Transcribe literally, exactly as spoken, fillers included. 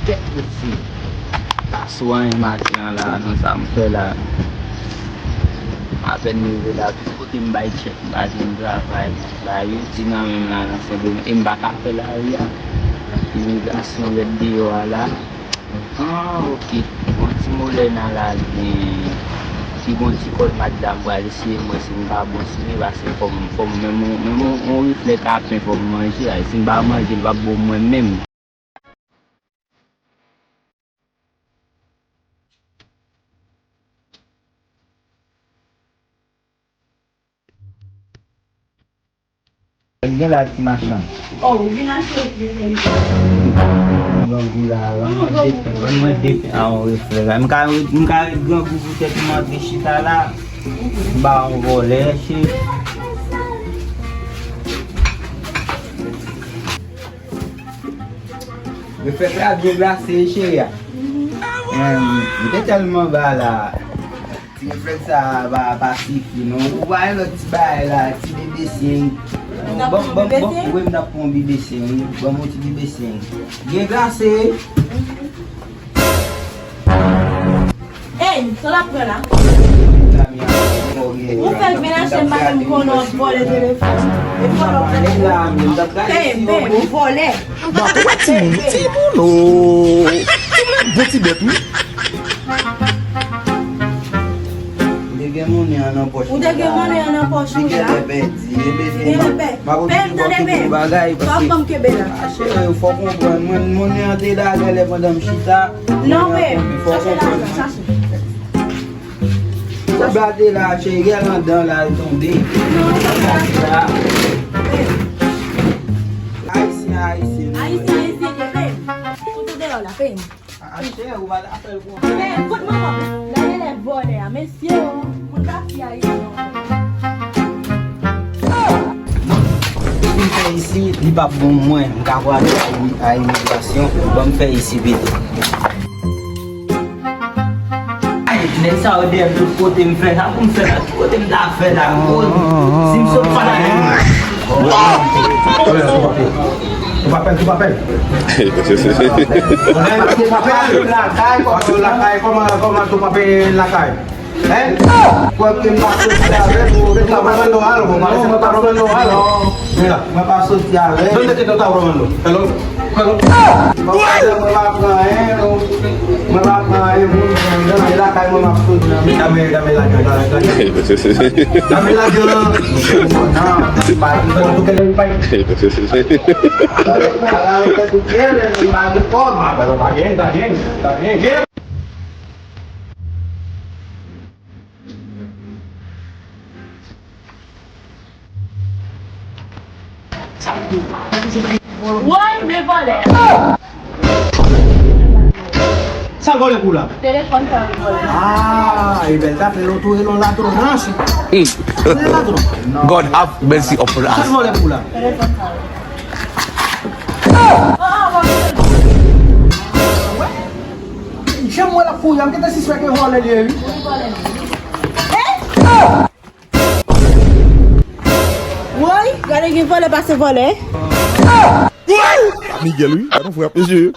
Kèt mesye. Pa sou anyen maten an la, non, sa m fè la. Apèn rive la, tout kote m bay tchèk, m pa jwenn travay. Bay iti nan men m la, nan Sendomeng, e m pa ka fè lari a. Imigrasyon rèd deyò a la. Ah, ok. Bon, ti molè nan la, gen, si gon ti kòd madanm pral eseye m wè si m pa bon sou li, paske fò m, fò m, menm yon, menm yon, yon reflè kapen fò m manje, a, si m pa manje, l p ap bon mwen menm. Gen la ti machann. Oh, ou vin achte, vin achte. Grangou la, ban mwen defen, ban mwen defen a yon reflè la. M ka, m ka ret grangou pou tèt mwen antre chita la. M ba yon vòlè, chef. Reflè la byen glase, cheri a. Em, m te tèlman ba la. Ti reflèks sa a pa, pa sifi, non. Ou pa gen lòt ti bagay la, ti bebe seng. Ban, ban, ban, wi, m t ap pran yon bebe seng, wi. Ban m yon ti bebe seng. Byen glase. Ey, sa l ap pran la? Ou fè l melanche m pa menm konnen w ap vòlè telefòn. E vòlè w vòlè. Ey, ey, vòlè. Bon, ou wè timoun, timoun, oh. Timoun ap bon ti bèt, wi. Ou te gen monnen an nan pòch ou la. Ou te gen monnen an nan pòch ou la. Li genlè pèdi. Li genlè pè. Pè m, tande, pè m. Sa w ap ban m kenbe la. Cheri, fò w konprann. Mwen, monnen an te la genlè pandan m chita. Non, pè m. Chache lajan, chache. Ou gade la, cheri, gèl anndan la, l tonbe. Non, sa pa sa. Ayisyen, ayisyen. Ayisyen, ayisyen, pè m. Fout ou deyò la, pè m. Ah, chè, ou pa ta fè l konsa. Men, fout manman. Gade lè vòlè a, mesye, o, moun pa fi a ye non. Depi m fè isi, li p ap bon mwen. M ka kwè a imi-, a imigrasyon. Ban m fè isi pito. Ay, nèg sa yo dèyè m tout kote m fè sa, pou m fè sa, tout kote m ta fè sa, si m sot pa la. Ou pa pè, ou pa pè. Ou pa pè lakay, kòman, lakay, kòman, kòman tou pa pè lakay? Hein? Kwè ke m pa soti avè l, ou pa pran non al, ou pa pran non al. Mwen la, mwen pa soti avè l. Donde que no está robando? Hello? Hello? Mwen pa pran anyen, non. Mwen pa pran anyen, moun, nan lakay mwen m ap soti. Dame, dame la llave, dame la llave. Dame la llave. Non, pa, pa, pa. Woy, men vòlè. Sa l vòlè pou la? Telefòn sa l vòlè. Ah, e bèl zafè, lòt ou rele yon ladròn, non, chè. Ladròn. God have mercy upon us. Sa l vòlè pou la? Telefòn sa l. Jan m wè l ap kouri a, m gentan sispèk e vòlè li ye, wi. Woy, gade gen vòlè pase vòlè. Miguel, wi. Gade yon frè ap eseye.